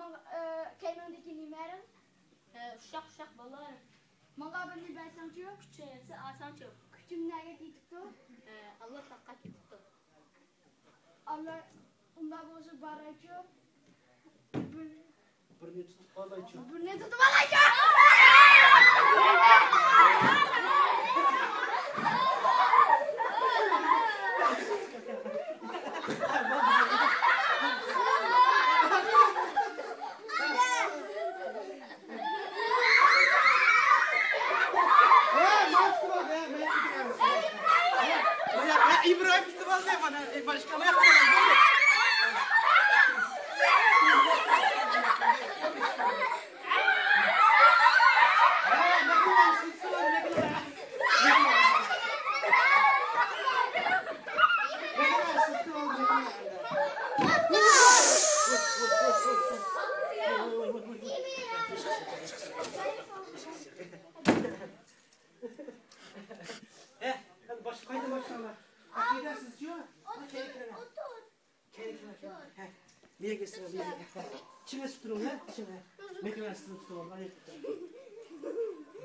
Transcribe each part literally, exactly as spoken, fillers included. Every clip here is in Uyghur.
ئە، كەينىڭدىكى نېمەرىڭ؟ ئە، ئۇششاق، ئۇششاق بالىلار. ماڭا بىرنى بەرسەڭچۇ؟ كۈچەيسە ئالساڭچۇ؟ كۈچۈم نەگە كېتىپتۇ؟ ئە، ئاللا تاققا كېتىپتۇ. ئاللا، ئۇنداق بولسا بارايچۇ. بىر بىرنى تۇتۇپ قالايچۇ. بىرنى تۇتۇپ ئالايچۇ. ھە، مانا تۇتۇپ ئالدى، ھە، مەن تۇتۇپ ئالدىم. ھە، ھە، ئىبراھىم تۇتۇپ ئالدى، مانا، ئى، باشقا ئاياق بىلەن بولدى. ھە، مەن تۇتۇپ ئالدىم، مەن تۇتۇپ ئالدىم. ھە، ھەدە باشقا قايتا باشلاڭلار. ئەكىدەسىزچۇ؟ كەينى كېلىڭ. كەينى كېلىڭ، كېلىڭ. ھە. بۇ يەرگە سىلەر، بۇ يەرگە. ھە. چىڭ تۇتۇڭ، ھە، چىڭ. مېكىنە ئۈستىدە تۇتۇڭ، ئاياق.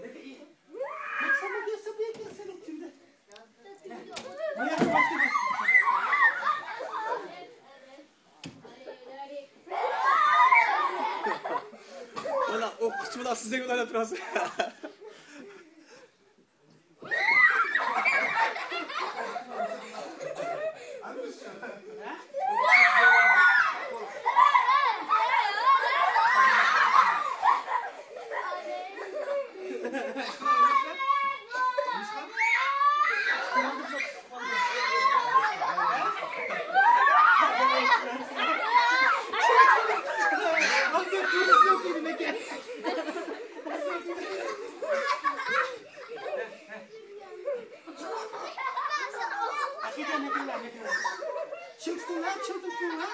مېكىنە ئى-، مېكىنە سەن بۇ يەرگە، سەن بۇ يەرگە، سەن تۈگدە. ھە. بۇ يەرگە باشلا، باشلا. مانا ئوقۇتقۇچى بۇلار سىزدەك بۇلار دەپ تۇراسىز. چىڭ تۇتۇڭلار، چىڭ تۇتۇڭلار.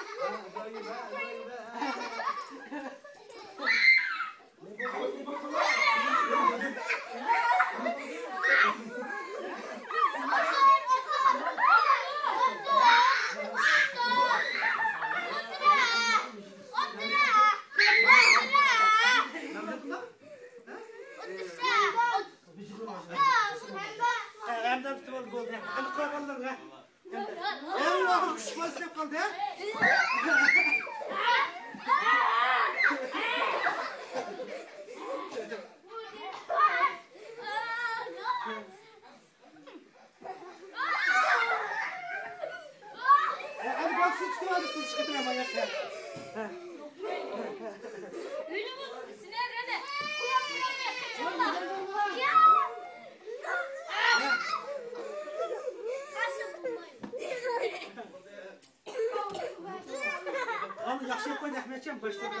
ئەمدى تۇتۇپ بولدى. ئەمدى قالغانلىرىغا. ئەڭ ئاخىرقى ئۈچ باس دەپ قالدى، ھە؟ ئەمدى بولسا تۇتۇۋالدى، سىز چىقىپ تۇرۇڭ، مانا ياققا. ھە. ئانا ياخشى قوي، ئەخمەتجان، باشلاپ.